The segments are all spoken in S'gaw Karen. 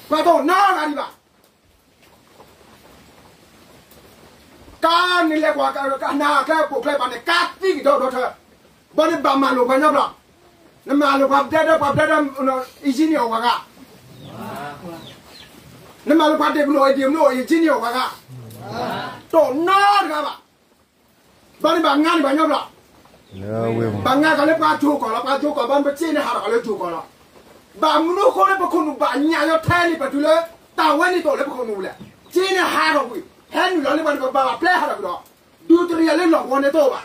ပှၤတနီၤဂၤဒံးဘၣ်. ကါန့ၣ်လဲၤကွၢ်ကနၣ်ကျဲပိာ်ကျဲဘၣ်န့ၣ် ကါသံကဒီးဒီထၢ, ဘၣ်န့ၣ်ဘၣ်မၤလိာ်ပှၤညီဘျီ, နမၤလိာ်ပှၤဒဲဒဲပှၤဒဲဒဲ အံၤကၠံန့ၣ်အီၣ်ပှၤဂၤ, နမၤလိာ်ပှၤဒ့ပနီၣ်အံၤဒ့ပနီၣ်အံၤကၠံန့ၣ်အီၣ်ပှၤဂၤ, တနီၤတဂၤဘၣ်. ဘၣ်န့ၣ်ဘၣ်ငါန့ၣ်ဘၣ်ညီဘျီ, ဘၣ်ငါကီးလၢပှၤကၠိကီၢ်လီၤ, ပှၤကၠိကီၢ်ဘၣ်န့ၣ် ပစ့န့ၣ်ဟးထီၣ်ကီးလၢကၠိကီၢ်လီၤ. ဘၣ်မနုၤအဃိလၢပခိၣ်နူာ်ဘၣ်ညၣ်လီၤထဲန့ၣ် ပတုၤလၢတၢ်ဝဲန့ၣ်တအိၣ်လၢပခိၣ်နူာ်ပူၤလဲၣ်. စ့န့ၣ်ဟးထီၣ်ကွံာ်, ဟဲနုာ်လီၤလၢပှၤန့ၣ် ပဘၣ်ပျဲဟးထီၣ်ကွံာ်ဒီး ဒူတရံးလၢလီၢ်ကဝီၤန့ၣ်တအိၣ်ဘၣ်.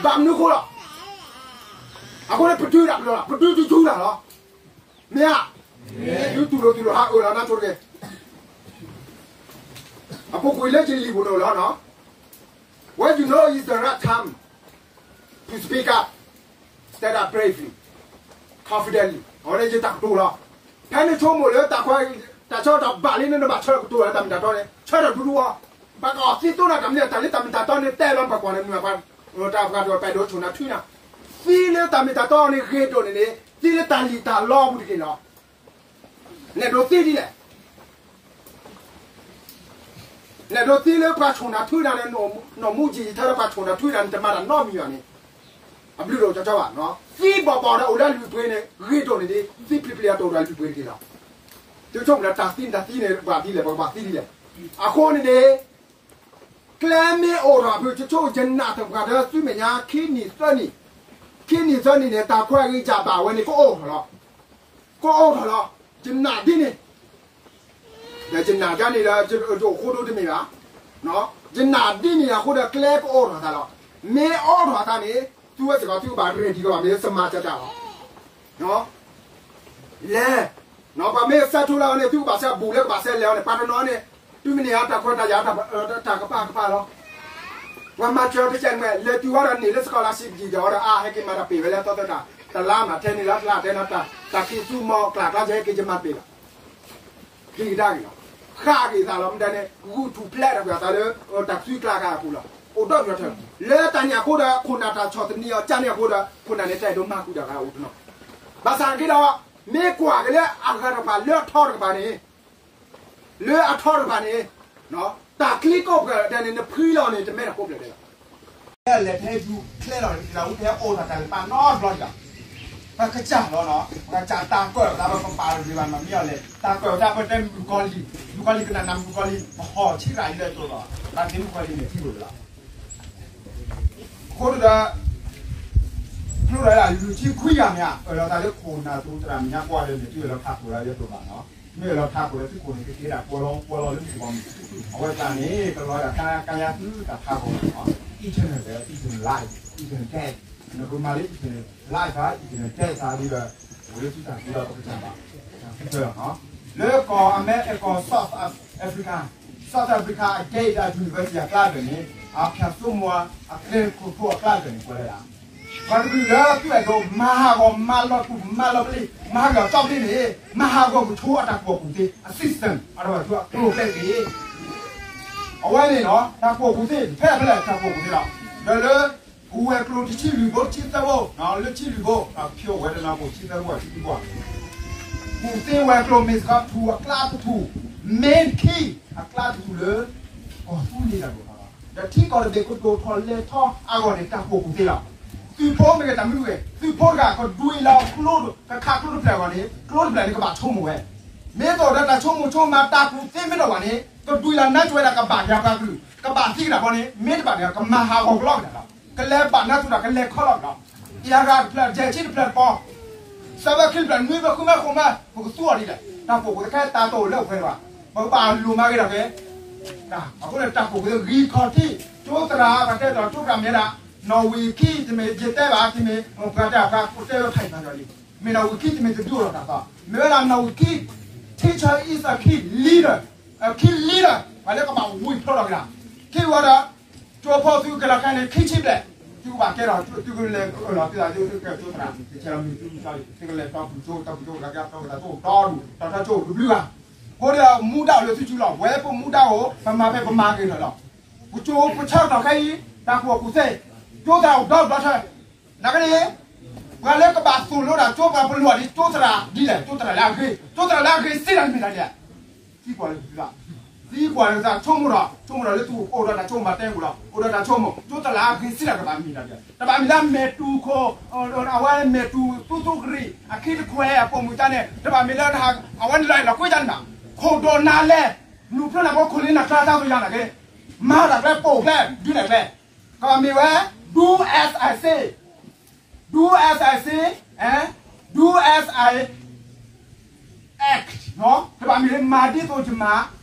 ဘၣ်မနုၤအဃိလီၤ. အဃိန့ၣ်ပတုၤဒၣ်ပလီၢ်လီၤ, ပတုၤတတုၤဒၣ်လီၤ. မ့ၢ်ဧါ, ဒုးတူၢ်လိာ်တူၢ်လိာ်ဟးအၢၣ်လီၤနါဆိတက့ၢ်. အပူၤကွံာ်လၢယလံာ်ပူၤန့ၣ်လီၤနီၤ. When you know it's the right time to speak up, stand up bravely, confidently. အဝဲန့ၣ်ယတၢ်ကတိၤလီၤ. ဖဲနဆိကမိၣ်လၢတၢ်ခွဲး တၢ်ဆၢကတီၢ်ဘၣ်လံန့ၣ် နဘၣ်ဆၢကတီၢ်ဝဲတၢ်မ့ၢ်တၢ်တီန့ၣ် ဆၢထၢၣ်ဒူဒူအီၤ. ပှၤကအီၣ်သံသိနၤတၢ်မနုၤ တၢ်လၢတၢ်မ့ၢ်တၢ်တီန့ၣ် တဲလီၤပှၤကွၢ်န့ၣ် မ့ၢ်ပှၤ တၢ်ပှၤဒိၣ်ပဲာ်ဒိၣ်ဆိၣ်နၤထွံနၤ, သံလၢတၢ်မ့ၢ်တၢ်တီန့ၣ် ဂ့ၤဒိၣ်န့ၣ်န့ၣ် သံလၢတၢ်လံၣ်တၢ်လီအပူၤတက့ၢ်လီၤ. နဲၣ်ဒိးသံဒ်လဲၣ်. နဲၣ်ဒိးသံလၢပှၤဆိၣ်နၤထွံနၤန့ၣ် နီၢ်မူကံယံာ်ထီၣ်လၢပှၤဆိၣ်နၤထွံနၤန့ၣ် တမၤတၢ်နီတမံၤဘၣ်န့ၣ် အဘျုးဒိၣ်ကၠီကၠီဘၣ်. သံဘီၣ်ဘီၣ်ဒီးအိၣ်လၢအလုၢ်အပှ့ၤန့ၣ် ဂ့ၤဒိၣ်န့ၣ်ဒ် သံဖျံးဖျါအတအိၣ်ဒီးအလုၢ်အပှ့ၤတက့ၢ်လီၤ. တဆိကမိၣ်လၢတၢ်သံန့ၣ် တၢ်သံန့ၣ် ပှၤသံဒ်လဲၣ် ပကဘၣ်သံဒ်လဲၣ်. အဃိန့ၣ်န့ၣ် ကျဲမ့ၢ်အိၣ်ထီၣ်ဖုး တဆိကမိၣ် ယနာ်သပှၢ်ဒီးသုမဲာ်ညါ ခံနံၣ်သၢနံၣ်, ခံနံၣ်သၢနံၣ်န့ၣ် တၢ်ခွဲးအဂံၢ်စၢ်ဘၣ်ဝဲန့ၣ် ကအိၣ်ထီၣ်လီၤ. ကအိၣ်ထီၣ်လီၤ. ယနာ်ဒ်န့ၣ် ဒီးယနာ်ဒ်န့ၣ်ဒီး ယအိၣ်ဃိဒိတမ့ၢ်ဘၣ်. ယနာ်ဒ်န့ၣ်အဃိဒီး ကျဲကအိၣ်ထီၣ်သးလီၤ. မ့ၢ်အိၣ်ထီၣ်သးန့ၣ် သုဝဲစ့ၢ်ကီး သုကဘၣ် ready ကဘၣ်မ့ၢ် စမၤစၢၤတၢ်လီၤ. လဲၤ, ပှၤမ့ၢ်ဆၢထၢၣ်လၢအီၤန့ၣ် သုကဘၣ်ဆၢဘူးလၢကဘၣ်ဆၢလဲၤအီၤန့ၣ် ပှၤတနီၤန့ၣ် တုၤမ့ၢ်န့ၣ် တၢ်ခွဲးတၢ်ယာ် တၢ်ကပၤကပၤလီၤ. ပှၤမၤစၢၤတကဲးန့ၣ် လဲၤတုၤဝဲဒီးန့ၢ်လၢ scholarship ယံာ်ဒီးဝဲဒီး အါ ဟဲက့ၤမၤတၢ်ပ့ၢ်ဝဲလၢအသီသၢတၢ် တလါမး ထဲန့ၣ်လၢကျါတဲနီၤ တၢ်ခံးသူမီၤကျၢ်ကျါ ယဟဲက့ၤယမၤတပ့ၢ်ဘၣ်. က့ၤကဒါက့ၤလီၤ. ဃၣ်က့ၤသးလီၤ မ့ၢ်ဒ်န့ၣ် ဂုာ်ထူၣ်ဖျဲးတၢ်ပှၤသးလၢ တၢ်ကသွံကျါဂၤအပူၤလီၤ. အိၣ်ဒီးညီထၢၣ် လၢတၢ်န့ၣ်အဃိဒီး ခိၣ်နၢ်တၢ်ဆီၣ်သနံးအီၤ ကၢ်န့ၣ်အဃိဒီး ခိၣ်နၢ်န့ၣ် တၢ်အဲၣ်ဒိးမၤဃုာ်ဒီးဂၤအိၣ်တနီၤ. ဘၣ်ဆၣ်က့ၤဒီး မ့ၢ်ကွၢ်က့ၤလၢအဂၤတကပၤ လၢအထီတကပၤန့ၣ် လၢအထီတကပၤန့ၣ် တၢ်ချံကိးဖျၢၣ်ဒဲးန့ၣ် နဖှံလီၤန့ၣ် တမ့ၢ်တၢ်ကိးဖျၢၣ်ဒဲးလီၤ. လဲၤထဲဒူၣ်ချဲလီၤ လၢအူထဲအအိၣ်ထီၣ်တၢ်လၢပာ်နီတဘျီဒံးဘၣ်. ပကစၢ်လီၤနီၤ ပကစၢ်တၢ်ကၢၣ်ပသး ပကပာ်လီၤဒံးဘၣ် မ့ၢ်မ့ၢ်အီၤလဲၣ် တၢ်ကၢၣ်ပသး ပတဲမုၣ်ကီၤလံၢ် မုၣ်ကီၤလံၢ်ကနၣ်နၤ မုၣ်ကီၤလံၢ် ပဟီၣ်ဆံးရၤအံၤလၢအတိၢ်လီၤ တၢ်သ့မုၣ်ကီၤလံၢ်န့ၣ် ထံၣ်လိာ်လီၤ. အဃိဒီး ကျိဒီး လူၤထံခွံဂၤမ့ၢ်ဧါ အၢၣ်လီၤသးလၢခိၣ်နၢ်သူသရၣ်မဲာ်ညါကွၢ်ဒီးန့ၣ် သုအၢၣ်လီၤထးခိၣ်လၢယတိၢ်ဘၣ်နီၤ မ့ၢ်အၢၣ်လီၤထးခိၣ်လၢသုခိၣ်န့ၣ် ကက့ၤဒၣ်ကွၢ်လီၤကွၢ်လီၤလၢမုၣ်ကီၤမုၣ် အဝဲသတးန့ၣ် ကလီၤဒၣ်တၢ်ကါယါသုတၢ်ထးခိၣ်နီၤ eternal ဒီး eternal life, eternal death, နကမၤလၢ eternal life ဧါ eternal death ဧါဒီး အိၣ်လၢသုတၢ်သံဒီးပကစၢ်ဘၣ် တၢ်သံကွၢ်လီၤနီၤ လၢကီၢ်အမဲရကီၢ် South Africa, South Africa အကဲအံၤတၢ် university အကျါတဖျၢၣ်န့ၣ် အဖၠၣ်စိမိၤအကျဲခိၣ်ဖိအကျါတဖျၢၣ်န့ၣ် ကွဲးဝဲဒၣ် ပှၤတကလုာ်လၢသုအဲၣ်ဒိးမၤဟးဂီၤမၤလီၤတူာ်မၤလီၤပလ့ၤ မၤဟးဂီၤကၠီပလ့ၤန့ၣ် မၤဟးဂီၤကထိအတၢ်ကူၣ်ဘၣ်ကူၣ်သ့ အ system အတဝဲသူအကျိၤပဲတဂ့ၤ အဝဲန့ၣ်နီၤ တၢ်ကူၣ်ဘၣ်ကူၣ်သ့ ဖဲဖဲလဲၣ်တၢ်ကူၣ်ဘၣ်ကူၣ်သ့လီၤ. ဒီးလၢ ပဝဲၤကျိၤတဆံလွံၢ်ဘိတဆံသၢဘိ လၢဆံလွံၢ်ဘိ ဖျိဝဲတနီၤဖိ ဆံသၢဘိ ဆံလွံၢ်ဘိ ကူၣ်သ့ဝဲၤကျိၤမ့ၢ်စ့ၢ်ကီးထူၣ်အကျါတထူၣ် main key အကျါတထူၣ်လၢ ကီၢ်သူလ့ၤတၢ်ဒိၣ်ထီၣ်လီၤ. ဒီးထံကီၢ်တဘ့ၣ်ကဒိၣ်ထီၣ်လဲၤထီအဂီၢ်န့ၣ် တၢ်ကူၣ်ဘၣ်ကူၣ်သ့လီၤ. သုးဖိမ့ၢ်ဂ့ၤတၢ်မနုၤဂ့ၤ သုးဖိတဂၤကဒွံလီၤကျိ ကခးကျိတဖျၢၣ်အဂီၢ်န့ၣ် ကျိတဖျၢၣ်န့ၣ်ကဘၣ်ဆိကမိၣ်ဝဲ မ့ၢ်တအိၣ်ဒီးတၢ်ဆိကမိၣ်ဆိကမး တၢ်ကူၣ်သ့မ့ၢ်တအိၣ်ဘၣ်န့ၣ် ကဒွံလီၤနါစိၤဝဲဒၣ်ကဘၣ်က့ၤအပှၤကလုာ် ကဘၣ်သံက့ၤတၢ်ဘီန့ၣ် မ့ၢ်တဘၣ်ဒီး ကမၤဟးဂီၤကလီက့ၤတၢ်လီၤ. ကလဲၤဘၣ်နါစိၤတၢ်ကလဲၤခီလီၤက့ၤလီၤ. အံၤအဂၤတဖျၢၣ် ယဲၢ်ဆံတဖျၢၣ်တပီၤ သၢဘၢခံတဖျၢၣ် နွံဘၢဃုဘၢဃိးဘၢ ပကသူအီၤဒ်လဲၣ်. တၢ်ကူၣ်ဘၣ်ကူၣ်သ့ခဲတၢ်တအိၣ်လၢအဝဲဘၣ်. ပကဘၣ်လိၣ်မၤဂ့ၤဒီးက့ၤ အဃိန့ၣ်တၢ်ကူၣ်ဘၣ်ကူၣ်သ့ဂံၢ်ခီၣ်ထံး ကၠိသရၣ် ပှၤတဲတၢ်ကၠိသရၣ်မ့ၢ်ဒၣ် နီၣ်ဝံာ်ခံတမ့ၢ် ယတဲဘၣ်တမ့ၢ် ပှၤတဲပှၤတဲလၢဖးယံၤလံ မ့ၢ်နီၣ်ဝံာ်ခံတမ့ၢ်တဒုးအိၣ်ဒီးတၢ်သီ မ့ၢ်ဝဲဒၣ်နီၣ်ဝံာ်ခံ teacher is a key leader, a key leader ပှၤလၢကဘၣ်ဝံၤဖျိးထီၣ်က့ၤဒၣ် ခံဝဲဒီး ကၠိဖိသုကလီၤခဲန့ၣ် ခံဆံဘျဲၣ် သုကဘၣ်ကဲထီၣ် သုကလဲၤအၢၣ်လီၤသုသးသုကဲကၠိသရၣ် တဆဲးလီၤမံၤသုကၠီလံ သုကလဲၤတီပူၤကၠိ တီပူၤကၠိ ကလီကၠိ တီထီကၠိ တဘျုးဂၤ အဃိဒီးမူဒါအိၣ်လၢသုစုလီၤ ဝဲပမူဒါအိၣ် ပမၤက့ၤထီၣ်လီၤ. ပကၠိပဆၢကတီၢ်ခဲအံၤ တၢ်ကူၣ်ဘၣ်ကူၣ်သ့ ကၠိသရၣ်အိၣ်ဒီဘျီထၢ နာ်က့န့ၣ် ပှၤလၢကဘၣ်သိၣ်လိတၢ်ကၠိ ပှၤပလီၢ်ဒ်ကၠိသရၣ်ဒ်လဲၣ်, ကၠိသရၣ်လၢအဂ့ၤ, ကၠိသရၣ်လၢအဂ့ၤစံးတၢ်မ့ၢ်တၢ်ဒ်လဲၣ်. သံကွၢ်လၢကသး, သံကွၢ်လၢကသး ဆိကမိၣ်ဒီး ဆိကမိၣ်ဒီးလၢသုအိၣ်ဒီးတၢ်ဆိကမိၣ် တၢ်ဆိကမိၣ်, ကၠိသရၣ်လၢအဂ့ၤစံးတၢ်ကဘၣ်မ့ၢ်တၢ်ဒ်လဲၣ်. တဘၣ်မ့ၢ်လၢမဲာ်တူၢ်ခိၣ်, အဝဲမဲာ်တူၢ်သူသူကရံၣ် အခံတခွဲးအပိာ်မုၣ်တၢ်န့ၣ် တဘၣ်မ့ၢ်လၢ အဝဲန့ၣ်လီၤလီၤကွံာ်တၢ်န့ၣ်ဘၣ်. ခိၣ်ဒိၣ်နၤလဲၣ်, နုာ်ဖျိနၤဖိ ခိၣ်လ့နၤကျါတၢ်ကယၤနာ်က့, မၤတၢ်ကျဲပိာ်ကျဲ ဒုးနဲၣ်ကျဲ, ကဘၣ်မ့ၢ်ဝဲ do as I say, do as I say, do as I act, တဘၣ်မ့ၢ်လၢ မၤဒ်သိးယမၤ,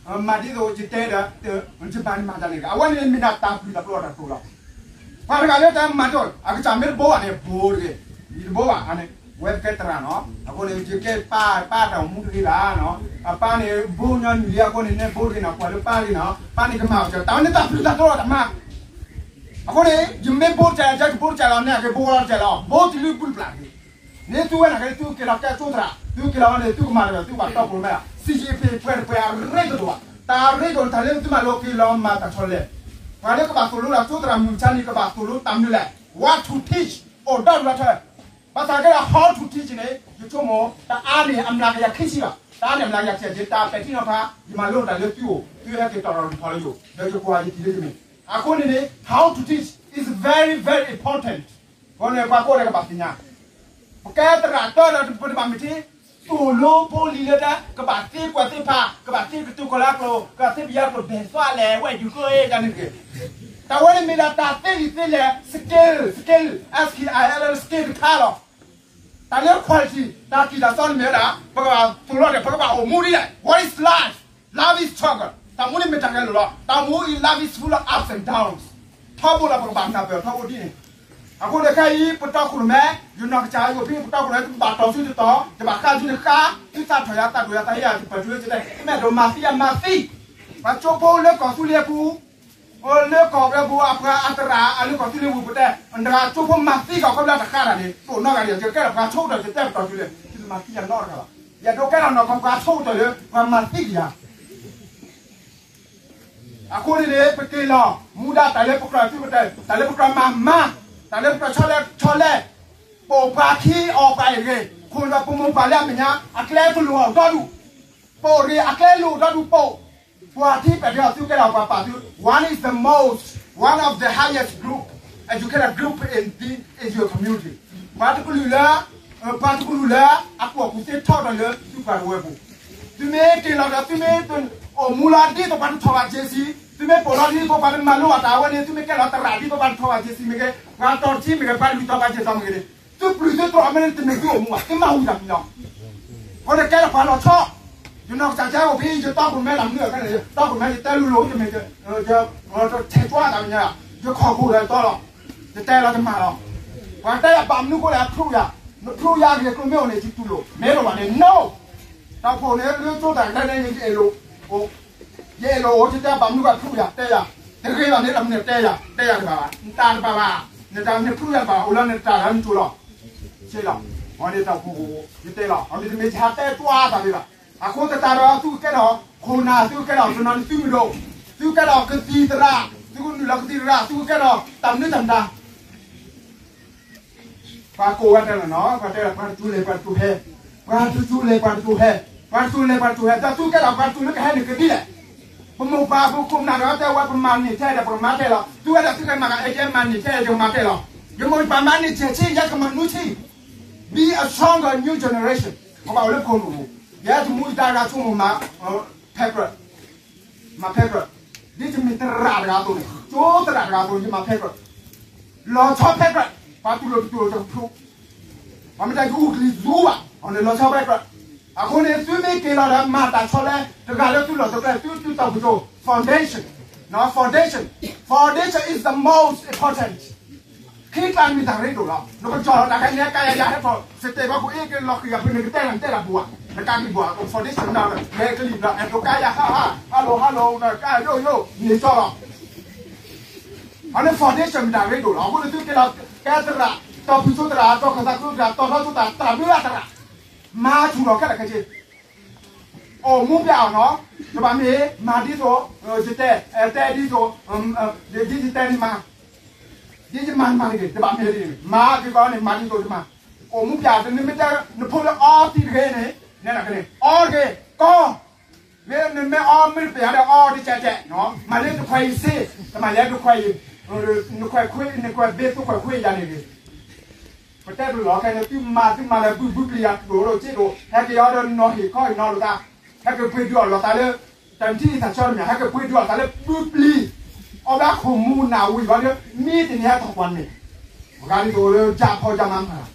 မၤဒ်သိးယတဲဒီး ယမၤန့ၣ်မၤတၢ်န့ၣ် အဝဲန့ၣ်မ့ၢ်ဒၣ်တၢ်ပျုၢ်တၢ်ပျီၢ်တၢ်တိာ်လီၤ. ပှၤတဂၤလၢတၢ်မၤတၢ် အကစၢ်မ့ၢ်တဘိဘၣ်န့ၣ် ဘိတဂ့ၤ, ယတဘိဘၣ်န့ၣ်, ဝဲကဲသရၣ်နီၤ, အဃိန့ၣ် ယကဲပၢ်, ပၢ်တၢ်အိၣ်မူတဂ့ၤဘၣ်နီၤ, အပၢ်န့ၣ် ဘိညီနုၢ်လံအဃိန့ၣ် နဲဘိတဂ့ၤနီၤ, ကွၢ်လၢပၢ်တဂ့ၤနီၤ, ပၢ်န့ၣ်ကမၤအီၤကဲ တၢ်ဝဲန့ၣ်တၢ်ပျုၢ်တၢ်တိာ်လီၤတၢ်မၤ အဃိန့ၣ် ယမ့ၢ်ဘိတကဲး ယကဘိတကဲးလီၤ, န့ၣ်အကဘိလီၤတကဲးလီၤ, ဘိတလုၢ်ဘူၣ်တပျၢ်တဂ့ၤ, န့ၣ်သုဝဲနာ်က့ သုက့ၤလီၤကဲကၠိသရၣ်, သုက့ၤလီၤန့ၣ် သုကမၤတၢ်ဒီး သုကဘၣ်တီခိၣ်ရိၣ်မဲလီၤ, စံးယံၤအ့းဖ့း ပှဲၤတပှဲၤအရ့တဒိၣ်ဘၣ်, တၢ်ရ့ဒိၣ်န့ၣ် တၢ်လၢသုမၤလိက့ၤလီၤမၤတၢ်ဆီလဲၣ်, ပှၤလၢကဘၣ်သိၣ်လိတၢ်ကၠိသရၣ်မုၢ်မဆါန့ၣ် ကဘၣ်သိၣ်လိတၢ်မနုၤလဲၣ်, what to teach, အိၣ်ဒီဒူၣ်လီၤထၢ ဘၣ်ဆၣ်ကဲဒီး how to teach န့ၣ် ယဆိကမိၣ် တအါန့ၣ် အမျးကယၤခံဆံဘၣ်, တအါန့ၣ်အမျးကယၤခံဆံ ယတၢ်ပဲာ်ထံနီၤဖး, ယမၤလိတၢ်လၢသုအိၣ်, သုဟဲက့ၤတီၢ်ထီၣ်ရူၢ်ထီၣ်လၢယအိၣ်, ဒီးယကွၢ်ယတံၤလၢယမဲာ်, အဃိန့ၣ်န့ၣ် how to teach is very very important, အဃိန့ၣ် ပှၤကိးဂၤဒဲးကဘၣ်သ့ၣ်ညါ, ပကဲသရၣ်တၢ်ဒီးပတဘၣ်မ့ၢ်ထံ သိၣ်လိဖိလံၤလၢတၢ် ကဘၣ်သ့ကွၢ်သ့ဖး, ကဘၣ်သ့ကတိၤကီၢ်လၢကျိာ်, ကဘၣ်သ့ပယီၤကျိာ် ဘဲၣ်သွဲလဲၣ် ဝဲၢ်ဒုးကီၢ်အ့ၣ် တၢ်န့ၣ်တဂ့ၤ, တၢ်ဝဲန့ၣ်မ့ၢ်ဒၣ်တၢ်သ့လံာ်သ့လဲၢ် skill, skill, S K I L, skill တခါလီၤ. တၢ်လၢ quality တၢ်ကံၢ်တၢ်စီန့ၣ်မ့ၢ်ဝဲဒၣ် ပကဘၣ်သိၣ်လိဒီး ပကဘၣ်အိၣ်မူဒ်လဲၣ်, what is life? Life is struggle, တၢ်မူန့ၣ်မ့ၢ်တၢ်ဂဲၤလိာ်လီၤ, တၢ်မူအံၤ life is full of ups and downs, ထီဘိလီၤ ပကဘၣ်နၢ်ပၢၢ်ထီဘိဒ်န့ၣ်, အဃိန့ၣ်ခဲအံၤ ပတီခိၣ်ရိၣ်မဲ, ယနီၢ်ကစၢ်ယိၤဖံ ပတီခိၣ်ရိၣ်မဲ သုကဘၣ်တီၢ်သုတတီၤ, ယဘၣ်ဃးသုတဃါ, သုသးထီၣ်ယၤသးဒိၣ်ယၤသးဟ့ယၤ သုပတုၤလၢယတဲ, မ့ၢ်ဒိၣ်မၤသံယၤမၤသံ, ပှၤကၠိဖိလၢကီၢ်သူလ့ၤအပူၤ လၢကီၢ်ပူၤအပှၤအသရၣ်အလၢကီၢ်သူလ့ၤပူၤပတဲ, နတဂၤကၠိဖိမၤသံကီၢ်ခီဖျိတဃါတၢ်န့ၣ် တိၢ်နီၢ်ဂၤဒံး ယကဲထီၣ်ပှၤဆိကတီၢ် ယတဲပတီၢ်သုလၢ သုတမၤသံယၤနီတဂၤဘၣ်, ယဒိးကဲထီၣ်နီၢ်ကီၢ်ပှၤဆိကတီၢ်လၢ ပှၤမၤသံကယၤ အဃိန့ၣ်န့ၣ် ပက့ၤလီၤ မူဒါတၢ်လၢပကြၢးသုကတဲ, တၢ်လၢပကြၢးမၤမၤ, တၢ်လၢပကြၢးဆီလဲဆီလဲ, ပအိၣ်ပှၤခံအီၣ်ပှၤအံၤတဂ့ၤ, ခိၣ်နၢ်ပမိၢ်ပှၢ်လၢအမဲာ်ညါ အကျဲတလိၣ်အီၤဒီဒူၣ်, ပအိၣ်တဂ့ၤ အကျဲလိၣ်ဒီဒူၣ်ပအိၣ်, ပှၤထံပှၤကီၢ်သုကဲထီၣ်ပှၤပာ်သု, one is the most, one of the highest group, educated group in the, in your community, ပှၤတကလုာ်လၢ ပှၤတကလုာ်လၢ အကူၣ်ဘၣ်ကူၣ်သ့ထီထီၣ်လၢသုပှၤတဝၢပူၤ, သုမ့ၢ်က့ၤလီၤဒီး သုမ့ၢ်အိၣ်မူလီၤဒ်သိးပှၤတထီၣ်ဘၣ်က့ၤစံး, သုမ့ၢ်ပိာ်လီၤဒ်သိးပှၤတမၤလိဘၣ်တၢ်ဝဲန့ၣ်, သုမ့ၢ်ကဲလီၤသရၣ်ဒ်သိးပှၤတထီၣ်ဘၣ်က့ၤစံးမ့ၢ်ဂ့ၤ, ပှၤတီၤတဆံမ့ၢ်ဂ့ၤ, ပှၤလွံၢ်တီၤဘၣ်က့ၤတီၤမ့ၢ်ဂ့ၤန့ၣ်, သုပျုၢ်သုတြီၢ်မ့ၢ်န့ၣ် တမ့ၢ်သုအိၣ်မူဘၣ်, သုမၤဝံၤတၢ်မံၤလီၤ. အဃိန့ၣ်ကဲထီၣ်ပှၤလီၤဆီ, ယနီၢ်ကစၢ်ကဲအိၣ်ဖဲ ယတီခိၣ်မဲလၢမနုၤအခဲန့ၣ်, တီခိၣ်မဲယတဲလိၤလိၤ တမ့ၢ် ဆဲးကွၢ်တၢ်မညါ, ယခီၣ်ခိၣ်ဒီးယတီလီၤ, ယတဲလီၤယမၤလီၤ. ပှၤတဲယၤဘၣ်မနုၤဃိလဲၣ် အဖျိယၤ, နဖျိယၤဂ့ၤကျိၤမ့ၢ်အိၣ်န့ၣ် ယတူၢ်လိာ်, မ့ၢ်တအိၣ်ဘၣ်န့ၣ် no. တီခိၣ်န့ၣ်လၢကၠိတၢ်ကျဲန့ၣ် ယအဲၣ်လိာ်, ယအဲၣ်လိာ်အိၣ် ယတဲဘၣ်မနုၤဃိဖျိယၤ တဲယၤ, တဂ့ၤဘၣ်န့ၣ် လၢမနုၤတဲယၤ, တဲယၤတဘၣ်ဘၣ်, နတၢ်တဘၣ်ဘၣ်, နတၢ်နဖျိယၤတဘၣ်ဘၣ်, အိၣ်လၢနတၢ်လၢနကၠိလီၤ. ဆ့လီၤ, အန့ၣ်တၢ်အိၣ်ဖှိၣ် ယတဲလီၤ, အမ့ၢ်တမ့ၢ်ယဟးတဲတွါတၢ်ဘၣ်ဘၣ်. အဃိသတးဒီး သုကကဲထီၣ်ခိၣ်နၢ်, သုကကဲထီၣ်တနီၤန့ၣ်သုမုၢ်ဒိၣ်, သုကဲထီၣ်ကသံၣ်သရၣ်, သုကနုာ်လီၤကသံၣ်သရၣ်, သုကကဲထီၣ်တၢ်မနုၤတၢ်မတၤ ပှၤကိးဝဲတၢ်လီၤနီၤ, ပှၤတဲလီၤ ပှၤတကၠိလဲၤ ပှၤတကၠိဟဲ, ပှၤတကၠိလဲၤ ပှၤတကၠိဟဲ, ပှၤတကၠိလဲၤ ပှၤတကၠိဟဲ, ဒီးသုကဲထီၣ်ပှၤတကၠိလၢကဟဲန့ၣ်ကဒ်လဲၣ်. ပမိၢ်ပၢ်ဖိခိၣ်နၢ်ဒီးတဲဝဲ ပမၤန့ၢ်ထဲဒီး ပကမၤထဲလီၤ. သုဝဲဒၣ်သုကမၤကအဲၣ်ကဲမၤန့ၢ်ထဲဒီး ယကမၤထဲလီၤ. ယမိၢ်ယပၢ်မၤန့ၢ်ထဲဆံး ယကမၤနူဆံး. Be a stronger new generation. ပဘၣ်အိၣ်လၢခိၣ်နူာ်ပူၤ, ယဲတမူယဒါတဂၤဆိကမိၣ်မၤ ဖဲကြၢး မၤဖဲကြၢး, ဒ်ယမ့ၢ်သရၣ်တဂၤအသိးန့ၣ်, ကၠိသရၣ်တဂၤအသိးန့ၣ် ယမၤဖဲကြၢး, လီၤဆီဖဲကြၢး, ပှၤတူၢ်လိာ်တတူၢ်လိာ်တကဖျိ, ပှၤမ့ၢ်တဲကအူကလံၤသူဘၣ်, အန့ၣ်လီၤဆီဖဲကြၢး. အဃိန့ၣ် သုမ့ၢ်က့ၤလီၤဒီးမၤတၢ်ဆီလဲ, တဂၤလၢသုလီၢ်တကျဲ သုသုတၢ်ပူၤစိ, foundation, foundation, foundation is the most important. ခံကျါမ့ၢ်တၢ်ရ့ဒိၣ်လီၤ. နကကၠီၣ်လီၤတၢ်ခဲန့ၣ် ကါယၤယၤဟဲထီၣ် စတဲဘၣ်ကူအ့ၣ်က့ၤလီၤဃံၤအဖုန့ၣ် ကတဲနၤတဲတၢ်ပူၤဘၣ်, နကါက့ၤဘၣ် foundation နၤ လဲၤကလံၤဘျီ အဲၣ်ဒိးကါယၤဟါဟါ hello hello နကါယိယိ န့ၢ်ကၠီလီၤ. အန့ၣ် foundation မ့ၢ်တၢ်ရ့ဒိၣ်လီၤ. အဃိန့ၣ်သုက့ၤလီၤ ကဲသရၣ် တီၢ်ဖုၣ်ဆိသရၣ် တီၢ်ခၢၣ်သးကျိသရၣ် တီၢ်ထီဆိသရၣ် သရၣ်မုၢ်လၢသရၣ် မၤထူၣ်လီၤခဲလၢာ်ခဲဆ့ အိၣ်မူပျဲအီၤနီၤ, တဘၣ်မ့ၢ် မၤဒ်သိး ယတဲ တဲဒ်သိး ဒ်ယတဲန့ၣ်မၤ, ဒ်ယမၤမၤတဂ့ၤ, တဘၣ်မ့ၢ် မၤဒ်သိးယမၤ, အိၣ်မူပၠးတနံၤမ့ၢ်တဲ နဖိလၢအီသံးတဂ့ၤန့ၣ် နဲဒၣ်ကန့ၣ် အီတဂ့ၤ ကီ မ့ၢ်နမ့ၢ်အီမ့ၢ်တပျးဒီးအီတကဲးကဲး, မၤလၢတခွဲးအံၤစ့, တမၤလၢတခွဲးအံၤ, နခွဲးခွ့ နခွဲးဘ့ၣ် သုခွဲးခွ့ယၤန့ၣ်ဂ့ၤ, ပတဲတလီၤခဲန့ၣ် သုမၤသုမၤလၢဘုဘုပျံၤယၤတဒိၣ်ဒိၣ်စ့ဒိၣ်, ဟဲက့ၤအီၤဒီးနီၢ်ဟ့ၣ်ခီဟ့ၣ်နီၤလိာ်သး, ဟဲက့ၤပှ့ၤဒုးအီၣ်လိာ်သးလၢ တၢ်နထံၣ်နသးဆၢတမံၤ ဟဲက့ၤပှ့ၤဒုးအီၣ်သးလၢဘုပျံၤ, အီၣ်ဘၣ်ခိၣ်မူနၢ်ဝံၤဘၣ်ဒီး မ့ၢ်တနံၤဟဲထီၣ်ကွၢ်န့ၣ်, ပှၤဂၤဒ်သိးလၢယၢ်ဖီယၢ်မၤမၤ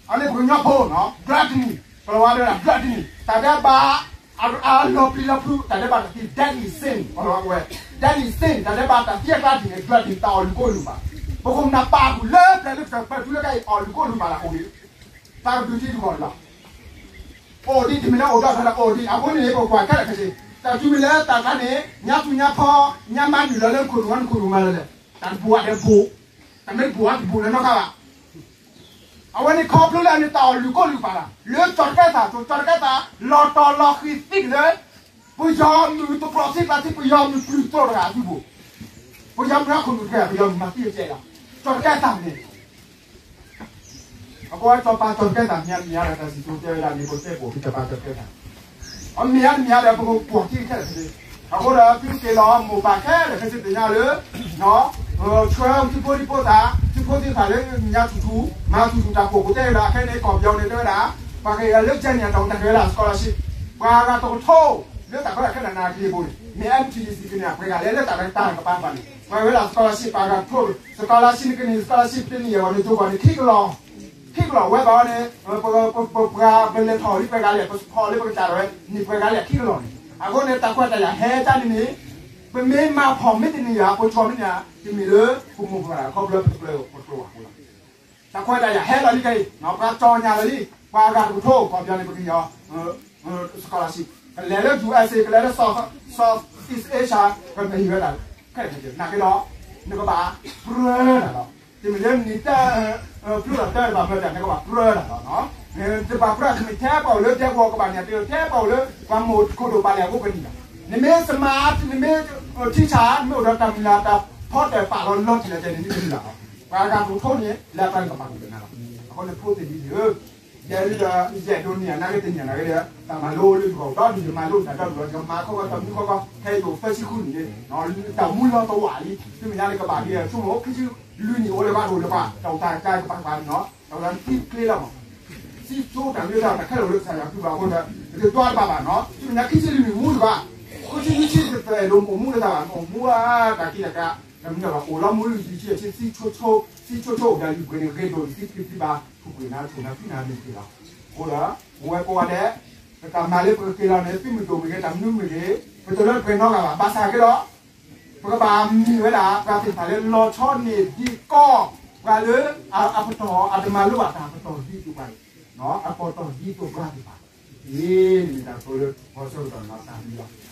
အန့ၣ်ပကညီဖိနီၤ gluttony, ပလီၤဝါဒၣ် gluttony, တၢ်ဒဲးဘး အလီၤပျံၤလီၤဖုး တၢ်ဒဲးဘးတၢ်သံ deadly sin ပလီၤဝါဝဲ deadly sin တၢ်ဒဲးဘးတၢ်သံအကျါတံၢ်န့ၣ် gluttony တၢ်အီၣ်လုၢ်ကိၢ်လုၢ်ပၤ, ပခိၣ်ပနၢ်ပာ်ဃုာ်လၢပျဲၢ်လၢပတၢ်ပၢၢ်ထူလၢကါအံၤ အီၣ်လုၢ်ကိၢ်လုၢ်ပၤလၢအအိၣ်ဂ့ၤ, တၢ်ကဒုးထံတခီၣ်လီၤ, အိၣ်ဒံးတမံၤလၢအိၣ်ဒီးတၢ်လၢအိၣ်ဒံး အဃိန့ၣ် ပကွၢ်ခဲလၢာ်ခဲဆ့, တၢ်တုၤမ့ၢ်လၢတၢ်ခါန့ၣ် ညါသူညါဖီ ညါမၤနုာ်လီၤလၢနခိၣ်နူာ်ဝဲနခိၣ်နူာ်မၤလၢလၢ, တၢ်တဘူးအတဘူး, တၢ်မ့ၢ်တဘူးအတဘူးလၢနီတခါဘၣ် အဝဲန့ၣ်ခီဖျိလၢအန့ၣ်တၢ်အီၣ်လုၢ်ကိၢ်လုၢ်ပၤလီၤ, လၢကၠီၣ်တကဲသး ကၠီၣ်တကဲသး လီၤတီၤလီၤဃံၤသံကလၢ ပယီၤမုၢ်တပျီၤသံကျါသံ ပယီၤမုၢ်ပျုၢ်သီတဂၤအစုပူၤ, ပယီၤမုၢ်အခိၣ်နူာ်တဂၤ ပယီၤမုၢ်မၤသံအကဲလီၤ, ကၠီၣ်တကဲသးန့ၣ် အဃိကၠီၣ်ပၤကၠီၣ်တကဲသး မ့ၢ်မ့ၢ်ဒၣ်တၢ်စံၣ်စိၤတဲဝဲဒၣ်န့ၣ် ပတဲပိာ်ကၠီၣ်ပၤကၠီၣ်တကဲသး, အမ့ၢ်မ့ၢ်ဒၣ်ပကကွၢ်ထံခဲလၢာ်ခဲဆ့, အဃိဒီးသုက့ၤလီၤမိၢ်ပၢ်ခဲလၢာ်ခဲဆ့သ့ၣ်ညါလၢ ဆှၢသုဖိဒံဖိသၣ် သုဖိသၣ်လၢညါထူၣ်ထူၣ် မၤထူၣ်ထူၣ်တၢ်ဖှိၣ်ပူၤတဲဝဲဒၣ် ခဲန့ၣ် ကီၢ်ပယီၤန့ၣ်တဲဝဲဒၣ် ပှၤက့ၤလၢကၠဲန့ၣ် အတၢ်အိၣ်တၢ်ကဲဝဲဒၣ် scholarship, ပှၤဂၤတကထိ လၢတၢ်ကီတၢ်ခဲတၢ်နၢ်က့ၤပူၤန့ၣ် မ့ၢ် M T D C ကန့ၣ် ပှဲၤဂၤလဲၣ်လၢတၢ်တၢ်ကပၤပၤန့ၣ် ပှဲၤဝဲဒၣ် scholarship ပှၤဂၤတကထိ scholarship န့ၣ်ကန့ၣ် scholarship တနံၣ်အံၤ ပှၤန့ၣ်ကၠိကီၢ်န့ၣ် ခံကလီၢ် ခံကလီၢ်ဝဲဘၣ်န့ၣ် ပပှၤပလဲၤထီၣ်လံပှဲၤဂၤလဲၣ် ပစဖီၣ်လံပကစၢ်ဒၣ်ဝဲ န့ၢ်ပှဲၤဂၤလဲၣ်ခံကလီၢ်န့ၣ် အဃိန့ၣ် တၢ်ခွဲးတၢ်ယာ်ဟဲတၢ်န့ၣ်န့ၣ် ပမ့ၢ်မၤဖီၣ်မ့ၢ်တန့ၢ်ယၤ ပကီၢ်မ့ၢ်န့ၣ် တမ့ၢ်လၢပမိၢ်ပှၢ်ခီဖျိပတကျၢၤပကျိၤဘၣ်အဃိလီၤ. တၢ်ခွဲးတၢ်ယာ်ဟဲလီၤလံခဲအံၤ ပှၤကၠီညါလီၤလံ ပှၤဂၤတကထိ ကီၢ်ပယီၤန့ၣ် ပကဟ့ၣ်အီၤ scholarship ကလဲၤလၢ U S A ကလဲၤလၢ South East Asia ကမ့ၢ်ဟ့ၣ်ဝဲဒၣ် ခဲအံၤ နာ်က့ဒီး နကဘၣ်ပြၢတၢ်လီၤ. တမ့ၢ်လၢနံၣ်တၢ ဖျိလီၤတၢတဘၣ်မၢတၢ် နကဘၣ်ပြၢတၢ်လီၤ. တဘၣ်ပြၢတမ့ၢ်ထဲပှၤအိၣ်လၢဒဲကဝီၤကဘၣ်န့ၣ် တဲထဲပှၤအိၣ်လၢ ပှၤမိၢ်ခိၣ်ဒိၣ်ပာ်လဲၢ်အဃိကနံၣ်လီၤ. နမ့ၢ်စမး နမ့ၢ်ထံဆး နမ့ၢ်အိၣ်ဒီးတၢ်မုၢ်လၢ်တၢ်ဖီတၢၣ်ပာ်လီၤလီၤတံၢ်လီၤဆဲးန့ၣ် နကနံၣ်လီၤ. ပှၤဂၤတကထိန့ၣ် လၢပှၤကပာ်ကနၣ်လီၤ. အဃိန့ၣ်ဖိသ့ၣ်လံၤဧၢ ယဲဒၣ် ယအဲၣ်ဒိးန့ၢ်အနာ်က့တန့ၢ်နာ်က့ဒီး တၢ်မၤလိလၢယဂီၢ်ဒီး ယမၤလိတၢ်ဒီး ယမၤခီဂီၢ်တၢ်မူခီဂီၢ် ခဲအံၤအိၣ်သၢဆံဃုနံၣ်န့ၣ် တၢ်မူလီၤတဝာ်လံ သုမဲာ်ညါလၢကဘၣ်က့ၤ ဆိကမိၣ်ခံဆံလွံၢ်နံၣ်အိၣ်လၢၤဘၣ်ဒိၣ်လၢၤဘၣ် တၢ်အိၣ်တၢ်ကါကပာ်ပာ်န့ၣ် တၢ်အိၣ်တၢ်သံကျ့လီၤမး စံးဆိတၢ်မ့ၢ်တၢ်တၢ်ခဲလၢာ်လၢကစၢ်ယွၤကုၢ်ဘၣ်အဃိဒီး ယကဒွးတဘၣ်ဘၣ်နီၤ သုမဲာ်ညါခံဆံလွံၢ်မူလၢၤဘၣ် ဃုဆံနွံဆံတသဲးဒိၣ်မးအိၣ်မူလၢၤဘၣ် အိၣ်မူအါတၢ်ကံတၢ်ကါ တၢ်မနုၤဘၣ် အိၣ်လီၤမူလၢယုၢ်ဆံအဆံ သံဆိဆိ သံဆိဆိအိၣ်ဒီးယုၢ်ပှဲၤန့ၣ် ဂ့ၤဒိၣ်လံ သံပျံၤသံဘၣ် ထူၣ်ပှဲၤနၤထိၣ်နၤဖံးနၤန့ၣ်တက့ၢ်လီၤ. အဃိဒီး ပဝဲကိးဂၤဒဲး ပတၢ်မၤလၢပကက့ၤလီၤန့ၣ် သုမုၢ်ဒိၣ်မ့ၢ်ဂ့ၤ တၢ်မနုၤမ့ၢ်ဂ့ၤ ပတလၢပှဲၤနီတဂၤဘၣ် ဘၣ်ဆၣ်က့ဒီး ပကဘၣ်မ့ၢ်ဝဲဒၣ် ပှၤသ့ၣ်တဖၣ်လၢလီၤဆီန့ၢ်ဒံးကီၢ် ပှၤလၢ အပတီၢ်အတမၤလိဘၣ်တၢ် အပတီၢ်ဒ်သိးပှၤန့ၣ် အပတီၢ်ဒ်သိးပှၤသ့ၣ်တဖၣ် မ့ၢ်တၢ်ဆိလၢပှၤဆၢကတီၢ်န့ၣ်တၢ်မံလီၤ.